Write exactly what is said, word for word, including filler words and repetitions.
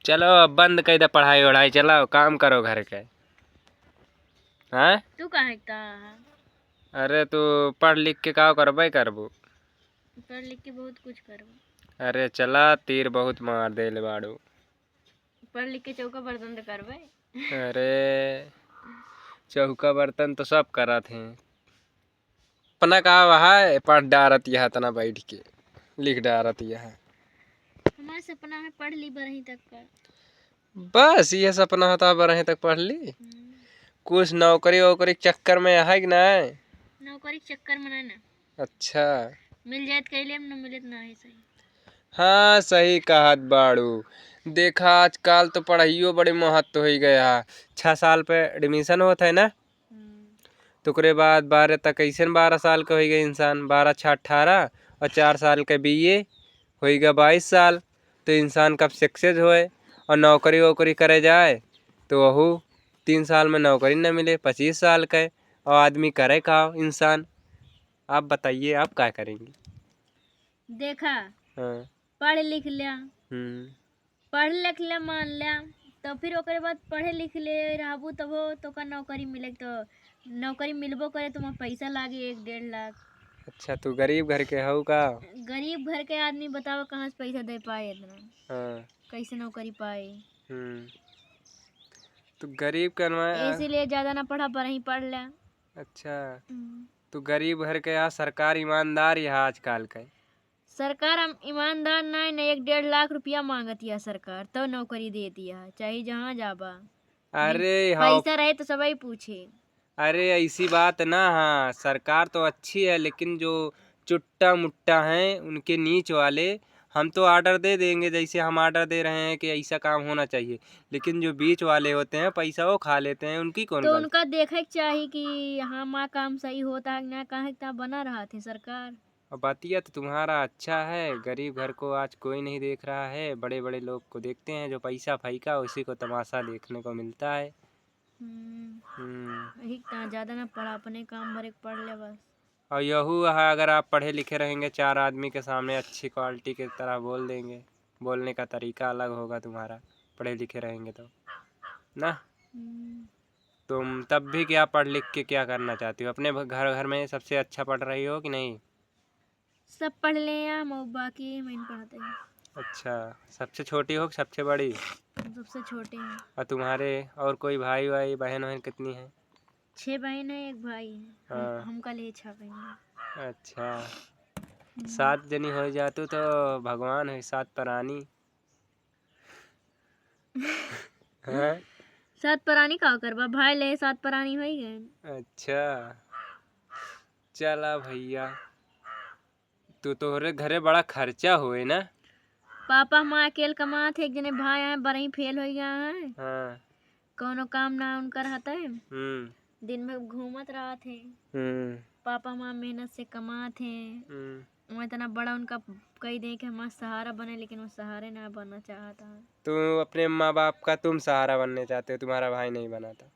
चलो, अब बंद कइ दे पढ़ाई वढ़ाई, चलो काम करो घर के। हाँ? तू काहे का? अरे, तू पढ़ लिख के का करबे करबू? पढ़ लिख के बहुत कुछ करबू। अरे, चला, तीर बहुत मार देले बाड़ू। पढ़ लिख के चौका बर्तन तो करबे। अरे, चौका बर्तन तो सब करत हैं। अपना का वहा पढ़ डारत यह तना बैठ के लिख डारत यह। हमार सपना है पढ़ ली बरही तक का। बस यह सपना होता बरही तक पढ़ ली। हम्म। कुछ नौकरी वोकरी के चक्कर में है कि नहीं? नौकरी के चक्कर में नहीं ना। अच्छा। मिल जाए तो कह लेम, न मिले तो ना है सही। हाँ, सही कहत बाड़ू। देखा, आजकल तो पढ़ाइयो बड़े महत्व होइ गया है। छः साल पे admission होत है ना, हम्म। तो ओकरे बाद बारह तक, ऐसे बारह साल के होइ गए इंसान, बारह छः अठारह और चार साल के बीए, होइ गया बाईस साल। तो इंसान कब success होए और नौकरी वोकरी करे जाए, तो वहू तीन साल में नौकरी न मिले, पच्चीस साल के, और आदमी करे का इंसान? आप बताइए, आप क्या करेंगे? देखा, हाँ। पढ़ लिख लिया, हम्म। पढ़ लिख ले, मान ले, तो फिर ओकरे बाद पढ़े लिख ले रहबू, तब हो तो का नौकरी मिले, तो नौकरी मिलबो करे तो वहाँ पैसा लागे एक डेढ़ लाख। अच्छा, तू गरीब घर के हऊ का? गरीब घर के आदमी बतावा कहाँ से पैसा दे पाए इतना? हाँ। कैसे नौकरी पाए? हम्म। तू गरीब के अनवा- इसीलिए ज्यादा ना पढ़ा, पर ही पढ़ ले। अच्छा। हम्म। तू गरीब घर के, यहाँ सरकार ईमानदार यहाँ आजकल के। सरकार हम ईमानदार नहीं, न एक डेढ़ लाख रुपया मांगत या सरकार, तो नौकरी देत या, चाहे जहाँ जाबा। अरे, हाँ। पैसा रहे तो सबई पूछे। अरे, ऐसी बात ना, हाँ, सरकार तो अच्छी है, लेकिन जो चुट्टा मुट्टा हैं, उनके नीच वाले, हम तो order दे देंगे, जैसे हम order दे रहे हैं कि ऐसा काम होना चाहिए, लेकिन जो बीच वाले होते हैं, पैसा वो खा लेते हैं, उनकी कौन तो गलती? उनका देखे के चाही कि हाँ, माँ काम सही होता है कि ना, काहे कि बना रहा थे सरकार। अब बतिया तो तुम्हारा अच्छा है, गरीब घर को आज कोई नहीं देख रहा है, बड़े-बड़े लोग को देखते हैं, जो पैसा फेंका उसी को तमाशा देखने को मिलता है। हम्म। हम्म। यही इतना ज्यादा ना पढ़ा, अपने काम भर एक पढ़ ले बस। और यहू है, अगर आप पढ़े लिखे रहेंगे, चार आदमी के सामने अच्छी quality की तरह बोल देंगे, बोलने का तरीका अलग होगा तुम्हारा, पढ़े लिखे रहेंगे तो, ना? हम्म। तुम तब भी क्या पढ़ लिख के क्या करना चाहती हो? अपने भ-, घर, घर में सबसे अच्छा पढ़ रही हो कि नहीं? सब पढ़ ले हैं हम, और बाकी हम नहीं पढ़ते हैं। अच्छा, सबसे छोटी हो कि सबसे बड़ी? हम सबसे छोटे हैं। और तुम्हारे और कोई भाई वाई, बहन वहन कितनी है? छह बहन है, एक भाई है। हम, हाँ। हमका लिए छह बहन है। अच्छा। हम्म। सात जनी हो जातू तो भगवान है, सात प्राणी। हैं? सात प्राणी का करबा? भाई ले सात प्राणी होई गए। अच्छा। चला भैया, तू तोहरे घरे बड़ा खर्चा होए ना? पापा हमार अकेल कमात है, एक जने भाई आए, बरही फेल होई गया है। हाँ। कौनो काम ना उनकर हते। हम्म। दिन में घूमत रहत है। हम्म। पापा हमार मेहनत से कमात है। हम्म। वो इतना बड़ा उनका कही दे कि हमार सहारा बने, लेकिन वो सहारे ना बनना चाहत है। तुम अपने माँ बाप का तुम सहारा बनने चाहते हो, तुम्हारा भाई नहीं बना था।